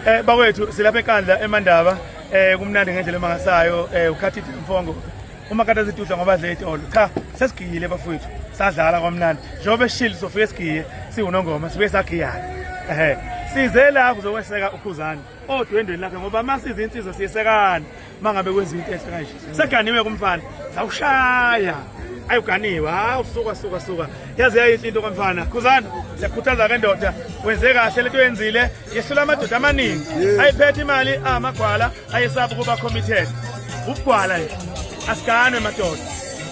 Bakwethu silapha eKandla eMandaba, kumnandi ngendlela emangasayo. Ukhathi mfongo uma kade zidudla ngoba dle itolo. Cha, sesigiyile bafowethu, sadlala kwamnandi. Njengoba eshili sofike sigiye siwunongoma, sibuye sagiyana. Ehe. Size la kuzokweseka uKhuzani odwendweni lakhe ngoba masiza insizwa siyesekana mangabe kwenziwa into enhle kanje. Seganiwe kumfana, sawushaya. Ayuganiwe, hawu, suka suka suka. Yaze yayinhle into kamfana. Khuzani, siyakhuthaza ke ndoda. Wenze kahle lento oyenzile, yehlula amadoda amaningi. Ayiphethe imali amagwala, ayesaba ukuba committed. Ubugwala nje. Asiganwe madoda.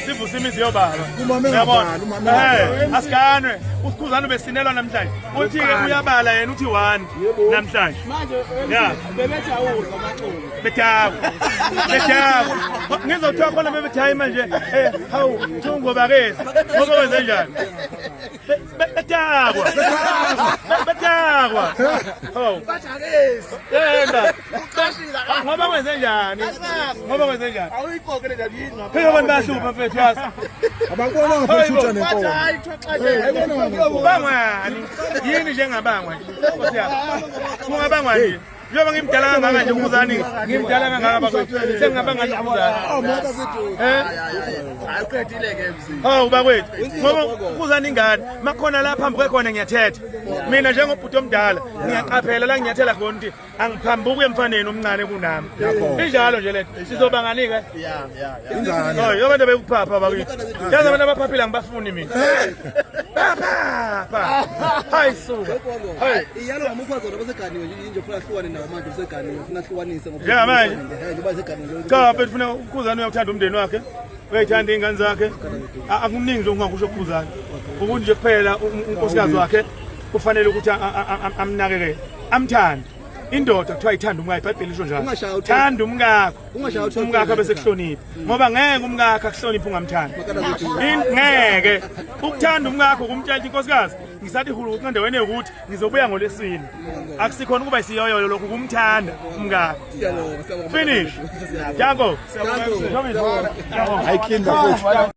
Sivuse imizi yobaba. Umama engabali, umama engabali. Asiganwe. UKhuzani ubesinelwa namhlanje. Uthi-ke uyabala yena uthi 1 namhlanje. Manje Yeah. bebethi awuzwa amaxoki. Bedakwa. Bedakwa. Ngizothiwa khona bebethi hayi manje, hawu thungo bakezi. Ngoba wenze njani? Bedakwa. Bedakwa. Hawu. Bathi akezi. Yena. Uqashile. Ngoba wenze njani? Ngoba wenze njani? Awuyiqoke le ndaba yini ngapha. Phela abantu bayahlupha mfethu, yazi. Abakubonanga futhi Hayibo. uthane Bathi nenkomo. hayi thoxa. Ubangwani? Yini njengabangwa nje? Nkosi yami. Kungabangwa nje. Njengoba ngimdala kangaka nje uKhuzani, ngimdala kangaka bakwethu. Sengingabanga nje uKhuzani. Eh? Hayi, uqedile ke mzini. Hawu bakwethu. Ngoba uKhuzani ingane, makhona la phambi kwekhona ngiyathetha. Mina njengobhuti omdala ngiyaqaphela la nginyathela khona ukuthi angiphambuki emfaneni omncane kunami. Injalo nje lento. Sizoba ngani ke? Yeah. Ingane. Oh, yoba into bekuphapha bakithi. Yazi abantu abaphaphile angibafuni mina. Baphapha. Hayi suka. Hayi. Iyalo ngamukwazi baseganiwe nje nje ufuna ahlukane nawo manje, useganiwe, ufuna ahlukanise ngoba Njengamanje? Njengoba seganiwe. Cha mfethu, funa uKhuzani uyakuthanda umndeni wakhe. Uyayithanda iy'ngane zakhe. Akuningi nje okungakusho kuKhuzani. Ukuthi nje kuphela unkosikazi wakhe kufanele ukuthi amnakekele. Amthande. Indoda kuthiwa ithanda umkayo, iBhayibheli lisho njalo. Ungashaya uthole. Thanda umkakho. Ungashaya uthole. Umkakho bese kuhlonipha. Ngoba ngeke umkakho akuhloniphe ungamthandi. Ngeke. Ukuthanda umkakho kumtshela ukuthi inkosikazi ngisathi huluka endaweni yokuthi ngizobuya ngolesine. Akusikhona ukuba isiyoyoyo lokhu, kumthanda umkakho. Siyabonga, siyabonga. Finish. Danko. Siyabonga. Hayi, clean bafethu.